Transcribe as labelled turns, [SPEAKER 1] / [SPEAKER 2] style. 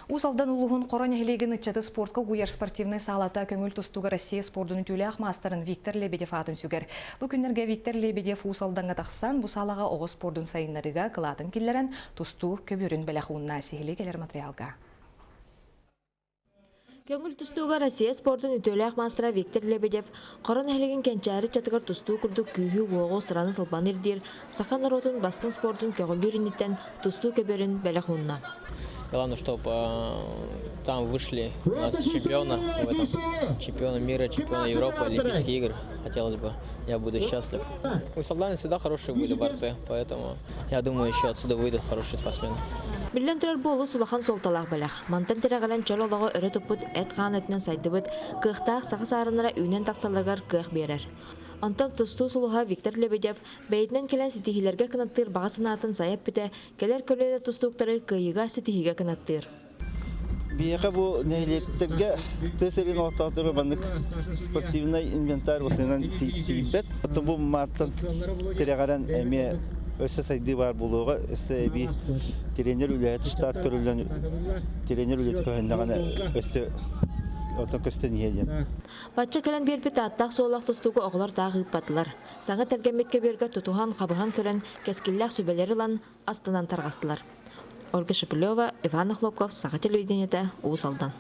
[SPEAKER 1] Уус Алдан улууһун Хоро нэһилиэгин ыччаты спортка угуйар спортивнай саалата көҥүл тустууга Россия спордун үтүөлээх маастарын Виктор Лебедев аатын сүгэр. Бу күннэргэ Виктор Лебедев Уус Алдаҥҥа тахсан, бу саалаҕа оҕо спордун сайыннарыыга кылаатын киллэрэн, тустуу көбүөрүн бэлэх уунна. Сиһилии кэлэр материалга.
[SPEAKER 2] Көҥүл тустууга Россия спордун үтүөлээх маастара Виктор Лебедев Хоро нэһилиэгин кэнчээри ыччатыгар тустуу курдук күүһү-уоҕу, сыраны-сылбаны ирдиир саха норуотун бастыҥ спордун көҕүлүүр инниттэн тустуу көбүөрүн бэлэх уунна.
[SPEAKER 3] Главное, чтобы там вышли у нас чемпиона в этом, чемпиона мира, чемпиона Европы, Олимпийских игр. Хотелось бы, я буду счастлив. У Солдана всегда хорошие были борцы, поэтому я думаю, еще отсюда выйдут хорошие спортсмены.
[SPEAKER 2] Биллэн турар, бу олус улахан суолталаах бэлэх. Мантан тирэҕирэн чөл олоҕу өрө туппут эт-хаан өттүнэн сайдыбыт, кыахтаах саха саарыннара үүнэн тахсалларыгар кыах биэрэр. Онтон тустуу сулуһа Виктор Лебедев бэйэтинэн кэлэн ситиһиилэргэ кынаттыыр баҕа санаатын сайа эппитэ, кэлэр көлүөнэ тустууктары кыайыыга ситиһиигэ кынаттыыр.
[SPEAKER 4] Биһиэхэ бу нэһилиэктэргэ тыа сирин олохтоохторо маннык спортивнай инвентарь осынан тиийбэт. Оттон бу мааттан тирэҕирэн эмиэ өссө сайдыы баар буолуоҕа, өссө эбии тренер үлэһит штат көрүллэн тренер үлэтэ көһүннэҕинэ өссө оттон көстөн иһиэ диэн.
[SPEAKER 2] Бачча кэлэн биэрбит ааттаах-суоллаах тустууга оҕолор таах ыыппатылар. Саҥа тэлгэммит көбүөргэ тутуһан, хабыһан көрөн, кэскиллээх сүбэлэри ылан, астынан тарҕастылар. Ольга Шепелева, Иван Охлопков, Саха телевидениетэ, Уус Алдан.